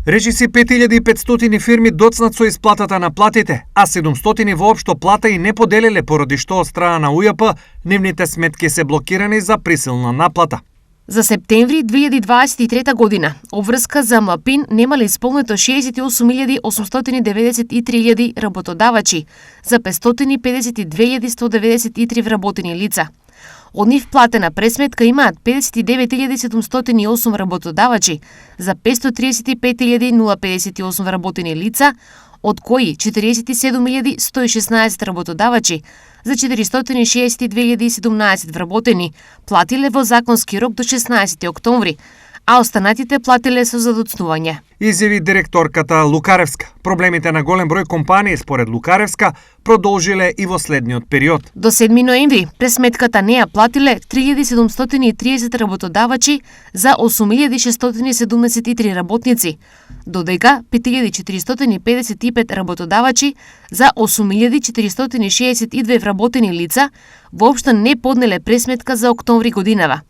Речиси 5500 фирми доцнат со исплатата на платите, а 700 воопшто плата и не поделиле поради што од страна на УЈП нивните сметки се блокирани за присилна наплата. За септември 2023 година, обврска за МПИН немале исполнето 68.893 работодавачи за 552.193 вработени лица. Од нив платена пресметка имаат 59.708 работодавачи за 535.058 вработени лица, од кои 47.116 работодавачи за 462.017 вработени платиле во законски рок до 16 октомври, а останатите платиле со задоцнување. Изјави директорката Лукаревска. Проблемите на голем број компании според Лукаревска продолжиле и во следниот период. До 7 ноември пресметката не ја платиле 3730 работодавачи за 8673 работници, додека 5455 работодавачи за 8462 вработени лица воопшто не поднеле пресметка за октомври годинава.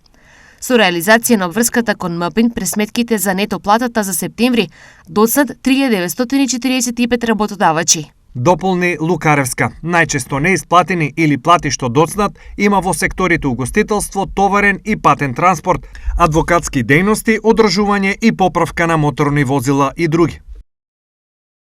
Со реализација на обврската кон МПИН, пресметките за нето платата за септември доцнат 3945 работодавачи. Дополни Лукаревска. Најчесто неисплатени или плати што доцнат има во секторите угостителство, товарен и патен транспорт, адвокатски дејности, одржување и поправка на моторни возила и други.